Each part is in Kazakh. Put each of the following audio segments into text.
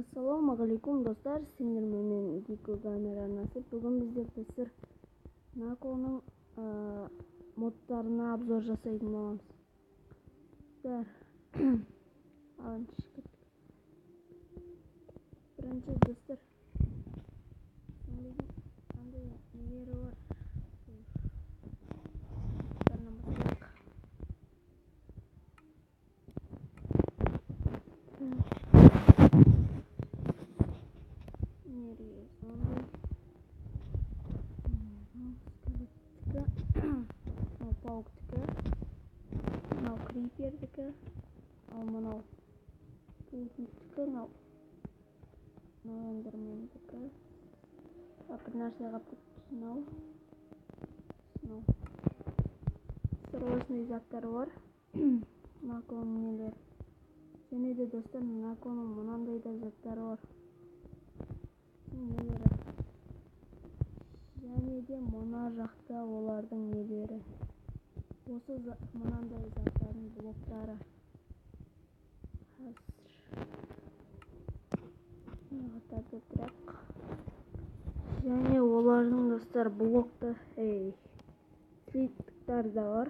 Ассалаумағалейкум, достар! Сендермен мен, Дико Гамер арнасы. Бүгін біздер, достар, Наконың модтарына обзор жасайтын боламыз. Достар, алыңызшы, кеттік. Бірінші, достар, қандай нелері бар? Бәрінен бастайық. Энергия зомби. Мынау скелеттікі, мынау пауктікі, мынау крипердікі, ал мынау паутиктікі, мынау эндермендікі. Бір нәрсе қалып кетті. Мынау. Достар, осындай заттар бар. Наконың нелері. Және де, достар, Наконың мынандай да заттары бар. Нелері. Және де мына жақта олардың нелері. Осы мынандай заттардың блоктары. Қазір заттарды бірақ. Және олардың, достар, блокты, ей, слитоктар да бар.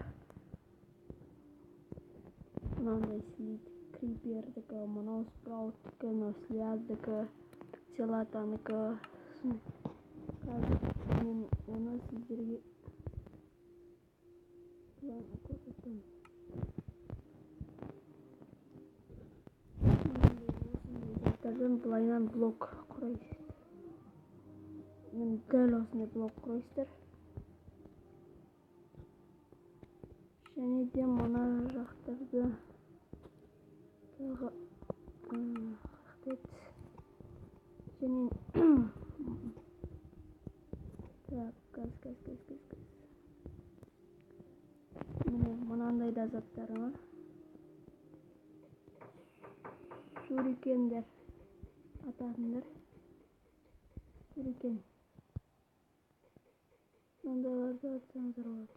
Мынандай слиток крипердікі, мынау спрауттікі, мынау сляздікі, селатанікі. Қазір мен оны сіздерге былай көрсетемін. Мынандай осындай заттардан былайынан блок құрайсыз. Міне, дәл осындай блок құрайсыздар. Және де мына жақтарда тағы және так, газ, газ, газ, газ, газ. Міне, мынандай да заттар бар. Сюрикендер ататындар. Сюрикен. Мынандайларды атсаңыздар болады.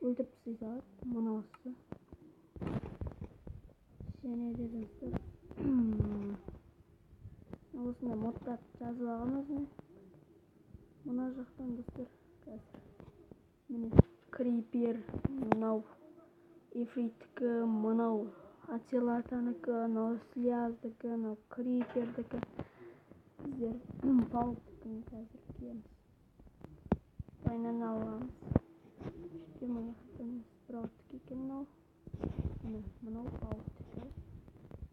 Өлтіріп тастай салады. Мынаусы. Және де, достар, осындай модтар жазып алған өзіне. Мына жақтан, достар, қазір. Міне, крипер, мынау ифриттікі, мынау ацелатанікі, мынау сляздікі, мынау крипердікі. Біздер пауктікін қазір киеміз. Былайынан аламыз. Үште мына жақтан спрауттікі екен мынау. Міне, мынау пауктікі.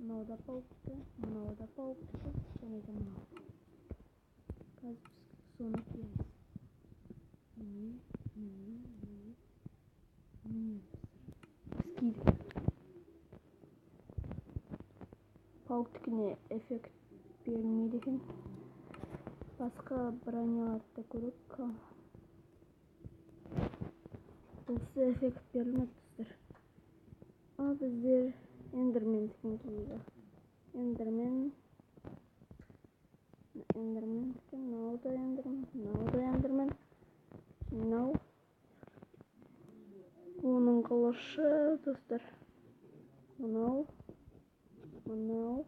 Мынау да пауктікі, мынау да пауктікі, және де мынау. Қазір біз соны киеміз. Міне, міне, міне, міне, достар. Біз кидік. Пауктікіне эффект берілмейді екен. Басқа броняларды да көрейік. Осы эффект берілмеді, достар. Ал біздер эндермендікін киейік. Эндермен, эндермендікі, мынау да эндермен, мынау да эндермен, мынау оның қылышы, достар. Мынау, мынау,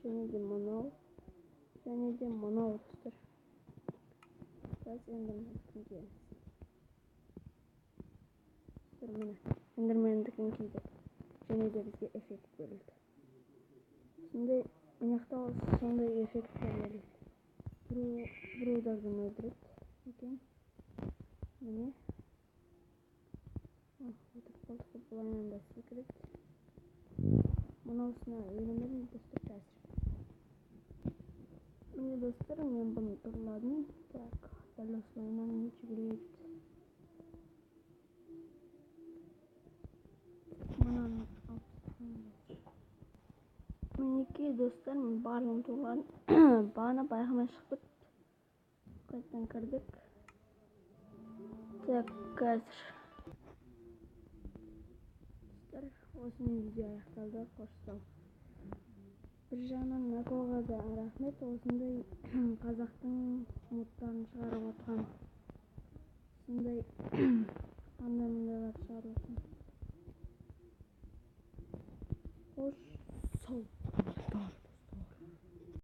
және де мынау, және де мынау, достар. Қазір эндермендікін киеміз. Достар, міне, эндермендікін кидік. Және де бізге эффект берілді. Сондай, мына жақта сондай эффекттер берілді. Біреулерден өлтіреді екен. Міне. Өлтіріп қалдық, былайынан да секіреді. Мынаусына үйренемін, достар, қазір. Міне, достар, мен бұны турладым. Так, дәл осылайынан жүгіреді. Мынаны алып тастаймын. Мінекей, достар, мен барлығын турладым. Бағана байқамай шығып кетті. Қайтадан кірдік. Так, қазір. Достар, осымен видео аяқталды. Қош сау. Бір жағынан Накоға да рахмет, осындай қазақтың модтарын шығарып отқан. Осындай андай мындайларды шығарып отқан. Қош сау.